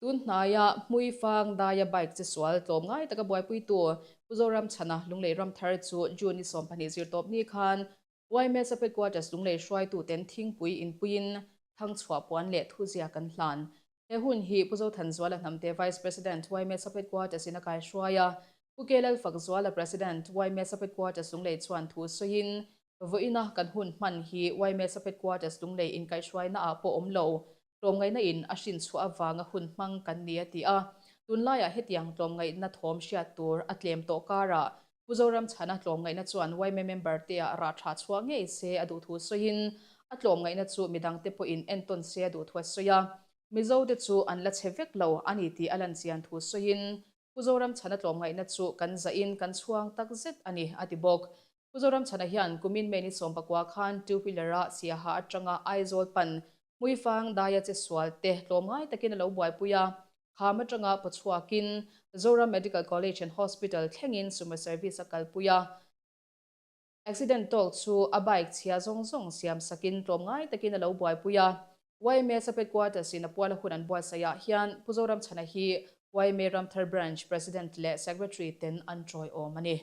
Tun hnaia Hmuifang daia bike che sual tlawm ngai taka buaipuitu Pu Zoramchhana Lunglei Ramthar chu June ni 12 zirtawp ni khan YMA Sub-Headquarters Lunglei hruaituten thingpui inpuiin thangchhuah puan leh thuziak an hlan. He hun hi Pu Zothanzuala Hnamte Vice President YMA Sub-Headquarters in a kaihruai a, Pu K Lalfakzuala President YMA Sub-Headquarters Lunglei chuan thu sawiin vawiina kan hun hman hi YMA Sub-Headquarters Lunglei inkaihhruaina ah pawh awm lo tlawmngaihna in a hrinchhuah avanga hun hmang kan ni a ti a. Tunlaiah hetiang tlawmngaihna thawm hriat tur a tlem tawh karah Pu Zoramchhana tlawmngaihna chuan yma member te ah rah tha chhuah ngei se a duh thu sawiin a tlawmngaihna chu midangte pawhin entawn se a duh thu a sawi a. Mizo te chu an la chhe vek lo a ni tih a lan chian thu sawiin Pu Zoramchhana tlawmngaihna chu kan zahin kan chhuang tak zet a ni a ti bawk. Pu Zoramchhana hian kumin May ni 19 khan two wheeler a Siaha atanga Aizawl pan Hmuifang daia che sual te tlawmngai takin a lo buaipui a, kham atanga pawchhuakin Zoram Medical College and Hospital thlengin sumo service a kalpui a. Accident tawk chu a bike chhia zawng zawng siam sakin tlawmngai takin a lo buaipui a. YMA Sub-Headquarters in a puala hun an buatsaihah hian Pu Zoramchhana hi YMA Ramthar Branch President leh Secretary ten an tawiawm a ni.